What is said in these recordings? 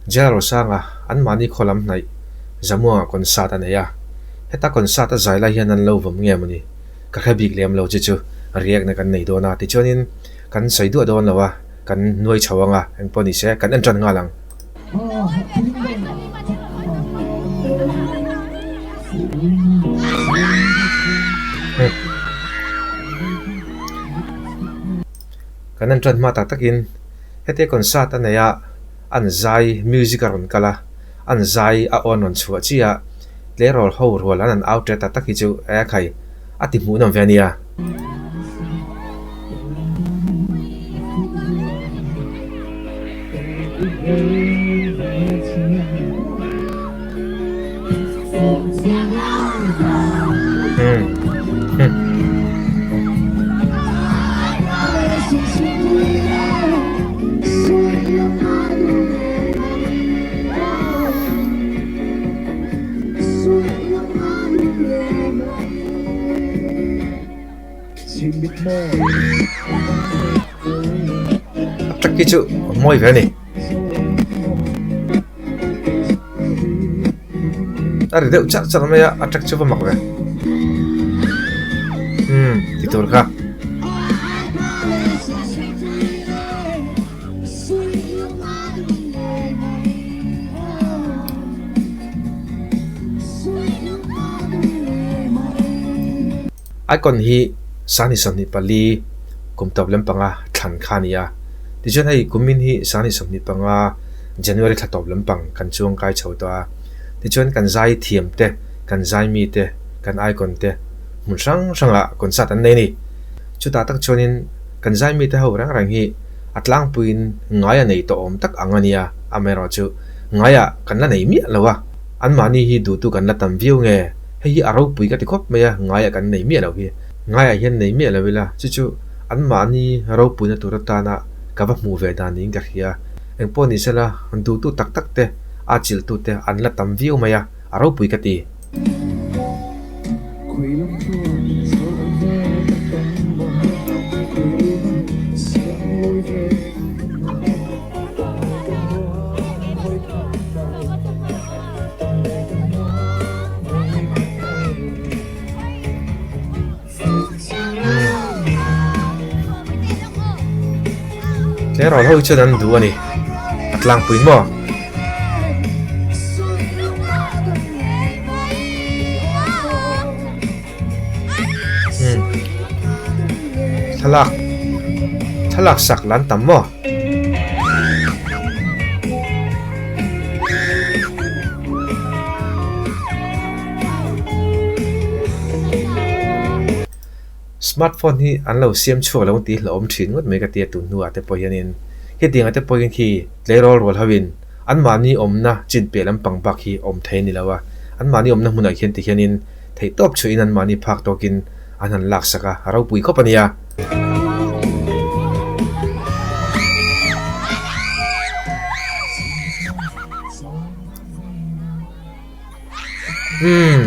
General Sanga anmahni khaw lam hnaih Zamuangah concert a nei a, heta concert a zai lai hian an lo vawm nge mawni ka hre bik lem lo chu chu react na kan nei dawn a, tichuanin kan sawi duah dawn lo a, kan nuai chho ang a, engpawh ni se kan en tan nghal ang. Kan en tan hma tak takin hete concert a nei a, an zai music a rawn kal a, an zai a awn rawn chhuah chiah a, tleirawl ho rual an han au ṭe tak tak hi chu e khai a ti hmuhnawm ve a nia. A track hi chu a mawi ve a ni. A ri deuh charh charh mai a, a track chu va mak ve. Umm ti tur kha. Icon hi sani 24 kum tawp lampanga thlan kha a ni a, tichuan hei kumin hi sani 25 January thla tawp lampang kan chuang kai chho tawh a, tichuan kan zai thiam te, kan zai mi te, kan icon te hmun hrang hrangah concert an nei a ni. Chutah tak chuanin kan zai mi te ho reng reng hi a tlangpuiin ngai a nei tawh awm tak ang a nia, amaherawhchu ngaiah kan la nei miah lo a, anmahni hi duhtu kan la tam viau nge? Hei hi a ropui ka ti khawp mai a, ngaiah kan nei miah lo hi. Ngaiah hian nei miah lo ila, chu chu anmahni ropuina tur atana ka va hmuh ve dan niin ka hria. Engpawh ni sela, duhtu tak tak te, a chilhtu te an la tam viau mai a, a ropui ka ti. Tleirawl ho hi chuan an duh a ni a tlangpui maw? Thlalak thlalak sak lan tam maw? Smartphone hi an lo siam chhuak lo tih hlauhawm thin ngawt mai ka ti a tun hnuah te pawh hianin hetiang ah te pawhin khi tleirawl rual hoin anmahni awmna chin piah lampang bak hi awm thei a ni lo a, anmahni awmna hmunah khian ti hianin theihtawp chhuahin anmahni phak tawkin an han laksak a, a ropui khawp a nia. Umm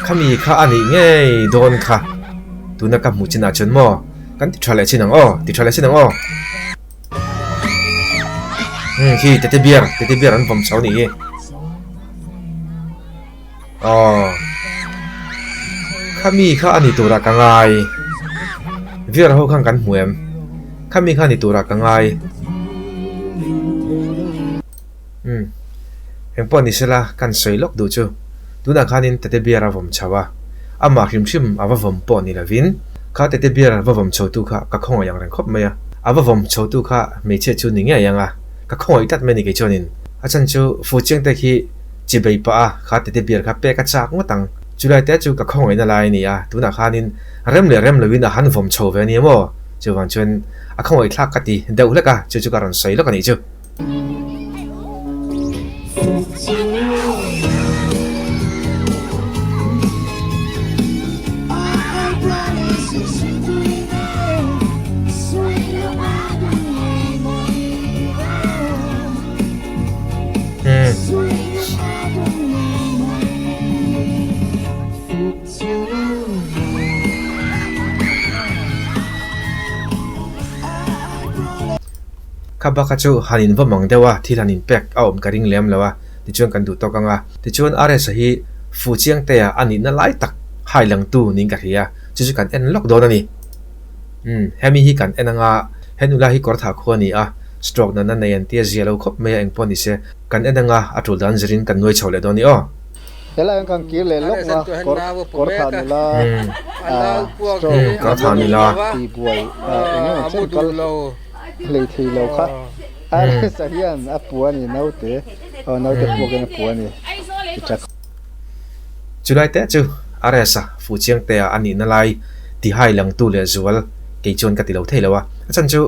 khami kha a nih ngei dawn kha tuna ka hmuh chinah chuan maw kan ti tha leh chin ang aw ti tha leh chin ang aw umm khi tete bear tete bear an vawm chho a nih hi aw khami kha a ni turah ka ngai bear ho khan kan hmu em khami kha a ni turah ka ngai. Umm. Engpawh ni sela kan sawi lawk duh chu. Tunah khanin Tete Bear a vawm chho a, amah hrim hrim a va vawm pawh ni lovin kha Tete Bear va vawm chho tu kha ka khawngaih ang reng khawp mai a. A va vawm chho tu kha hmeichhia chu ni ngei ang a, ka khawngaih tlat mai ni kei chuanin. A chhan chu Fuchiang te khi chi bei pah a kha Tete Bear kha pek a chak ngawt ang. Chulai te chu ka khawngaihna lai a ni a, tunah khanin rem leh rem lovin a han vawm chho ve a ni maw? Chuvang chuan a khawngaih thlak ka ti deuh hlek a, chu chu ka rawn sawi lawk a nih chu. Kha Kha bak kha chu han in vawm ang deuh a, thil han in pek a awm ka ring lem lo a, tichuan kan duh tawk ang a. Tichuan RS-a hi Fuchiangtea a nihna lai tak hai langtu niin ka hria, chu chu kan en lawk dawn a ni. Umm, hemi hi kan en anga, he nula hi kawr thah khu a ni a, stroke natna nei an tia zia lo khawp mai a engpawh ni se, kan en anga a tul dan zirin kan nuai chho leh dawn ni aw. Helai hian kan kir leh lawk nga, kawr kawr thah nula stroke Kawr thah nula ti buai eng emaw chen kal hlei thei lo kha RS-a hian a pu a ni naute aw naute puakin a pu a ni ti tha. Chulai te chu RS-a Fuchiangtea a nihna lai tihai langtu leh zual kei chuan ka ti lo thei lo a, a chhan chu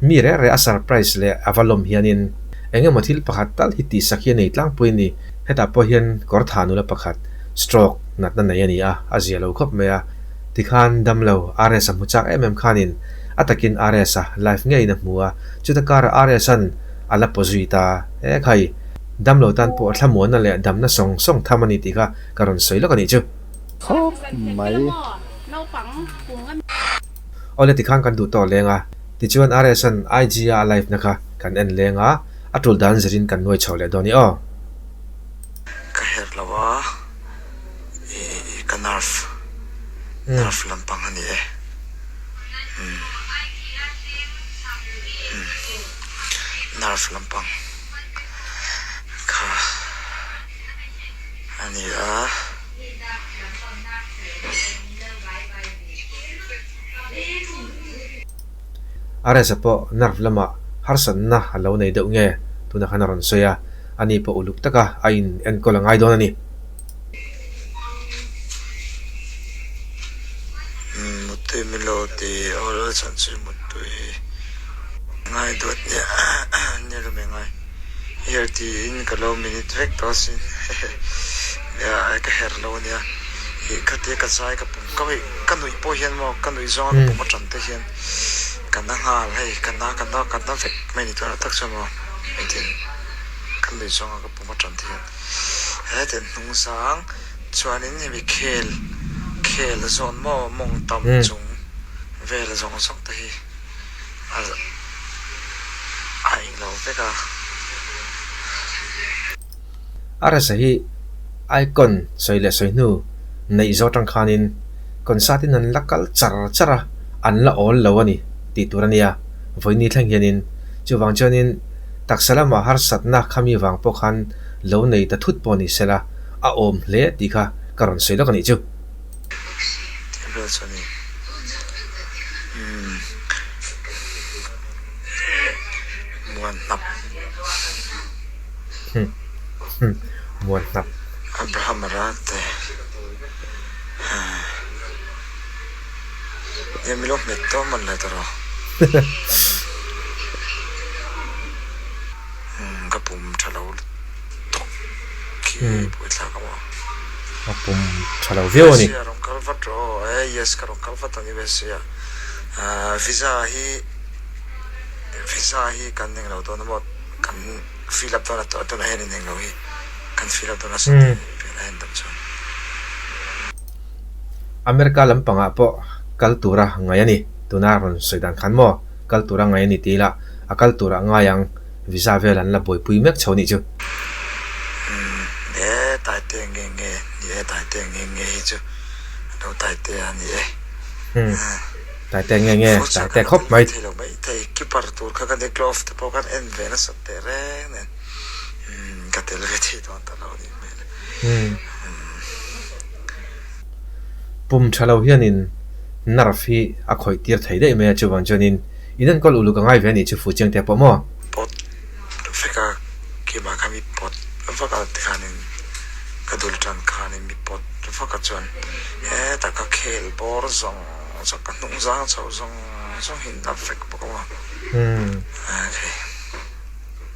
mi reh reh a surprise leh a va lawm hianin eng emaw thil pakhat tal hi tihsak hi a nei tlangpui a ni. Hetah pawh hian kawr tha nula pakhat stroke natna nei a ni a, a zia lo khawp mai a. Tikhan damlo RS-a hmu chak em em khanin a takin RS-a live ngeiin a hmu a, chuta karah RS-a'n a la pawh zui ta e khai. Damlo tan pawh thlamuanna leh damna sawng sawng tham a ni tih kha ka rawn sawi lawk a nih chu. Khawp mai. Awle tikhan kan duh tawh leng a, tichuan RS-a'n IG-a a live na kha kan en leng a, a tul dan zirin kan nuai chho leh dawn i aw. Ka herh lo a, ih ka nerve, nerve lampang a ni e. Umm. Umm. Nerve lampang. Kha a ni a. A resa pawh nerve lamah harsatna a lo nei deuh nge tunah khan a rawn sawi a, ani pawh uluk taka a in enkawl a ngai dawn a ni. Muttui milo ti awl awl chhan chu muttui ngai duat nia nia lo mai ngai her tiin ka lo minute vek tawh asin hehe nia ka her lo ania ih khatia ka zai ka pum ka nuih ka nuih pawh hian maw ka nuih zawnga ka pum atang te hian ka na nghal hei ka na ka na ka na vek mai ni tuna tak chuan maw engtin ka nuih zawnga ka pum atang te hian. Hetiang hnung zang chuanin hemi khel khel zawn maw mawng tam chung vel zawng zawng te hi a a englo vek a. A rasa hi icon sawi leh sawi hnu neih zawh atang khanin concert in an la kal char char a, an la awl lo a ni tih tur a nia vawiini thleng hianin chuvang chuanin taksa lamah harsatna khami vang pawh khan lo nei ta thut pawh ni sela, a awm hle tih kha ka rawn sawi lawk a nih chu. Tih vel chu a ni. Umm. Muan hnap. Hum. Hum. Muan hnap. Abraham a rak te. Nia milo hmet tawh man le tawh rawh. Ka pum tha lo lutuk khi buaithlak a maw. Ka pum tha lo viau a ni. USA rawn kal vat rawh aw. E yes ka rawn kal vat ang USA ah. Visa hi visa hi kan eng lo dawn a maw kan fill up dawn a tunah hian in eng lo hi kan fill up dawn a Sunday velah hian dam chuan. America lampangah pawh kal tura ngai a ni. Tuna rawn sawi dan khan maw. Kal tur a ngai a ni ti ila, a kal tur a ngai ang, visa vel an la buaipui mek chho nih chu. Umm e Taite nge nge ni e Taite nge nge hi chu lo Taite a ni e. Umm Taite nge nge Taite khawp mai. Thei lo mai thei keeper tur kha ka ni glove te pawh khan en ve nasat teh reng nen umm ka tel ve thei dawn ta lo a nih hmel e. Umm pum tha lo hianin Nerve hi a khawih tir thei daih mai a, chuvang chuanin in enkawl uluk a ngai ve a nih chu fu chiang te pawh maw? Pawt vek a, keimah kha mi pawt vak a tikhanin ka dul tan khanin mi pawt vak a chuan hetah ka khel bawr zawng zawng ka hnung zang chho zawng zawng hi na vek bawk a maw?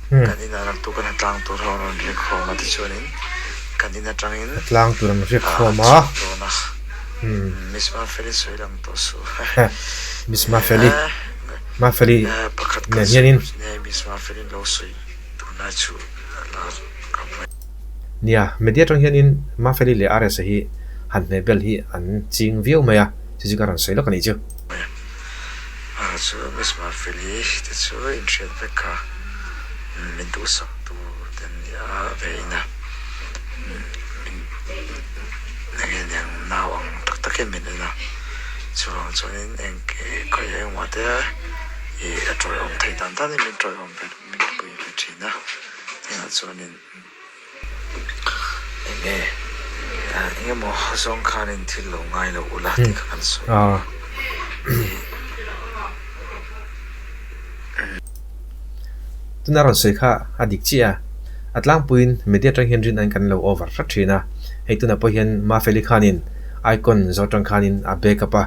Kan inah naktuk kan tlang tur ho an rawn riak khawm a tichuanin kan in atangin tlang tur an riak khawm a chhuak dawn a Miss Mafeli sawi lang tawh suh Miss Mafeli Mafeli pakhat nen hianin Miss Mafeli lo sawi tunlai chu la ka hmu Nia media atang hianin Mafeli leh RS-a hi han hmeh bel hi an ching viau mai a chu chu ka rawn sawi lawk a nih chu. chu Miss Mafeli te chu inhriat vek kha min duhsak tu te an ni a ve in a min enge niang nau ang tak tak hian min en a chuvang chuanin eng khawi engmah te ih a tawiawm theih dan danin min tawiawm ve min pui ve thin a tunah chuanin. Enge eng emaw zawng khanin thil lo ngai lo ula tih kha kan sawi a. Tuna rawn sawi kha a dik chiah a, a tlangpuiin media atang hian rin an kan lo over hrat thin a, hei tunah pawh hian Mafeli khanin icon zawh atang khanin a back up a,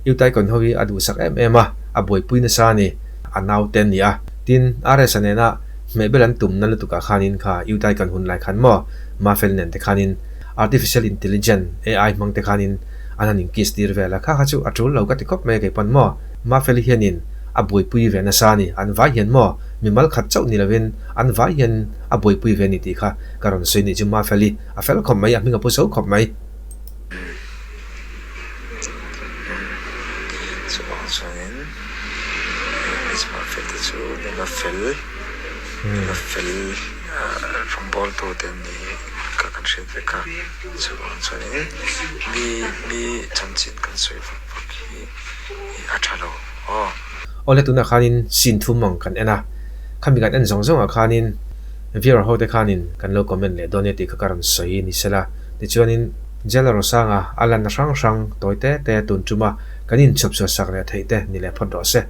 Youth Icon ho hi a duhsak em em a, a buaipui nasa a ni, a naute an ni a, tin RS-a nena Hmehbel an tumna lutukah khanin kha Youth Icon hun lai khan maw Mafel nen te khanin Artificial Intelligent, AI, hmang te khanin an han inkiss tir vel a, kha kha chu a tul lo ka ti khawp mai a kei pawn maw Mafeli hianin a buaipui ve nasa a ni, an vai hian maw mimal khat chauh ni lovin an vai hian a buaipui ve a ni tih kha ka rawn sawi nih chu Mafeli a fel khawp mai, a hming a pu zo khawp mai. Chuvang chuanin Ismail fel te chu nula fel nula fel rawngbawltu te an ni kha kan hriat vek a, chuvang chuanin mi mi chanchin kan sawi vak vak hi a tha lo aw. Awle tunah khanin scene thum ang kan en a, khami kan en zawng zawngah khanin viewer ho te khanin kan lo comment leh dawn nia tih kha ka rawn sawi ni sela. Tichuanin, Jailer Rosanga a lanna hrang hrang tawi te te tun tuma kan inchhawpchhuah sak leh theih te ni leh phawt rawh se.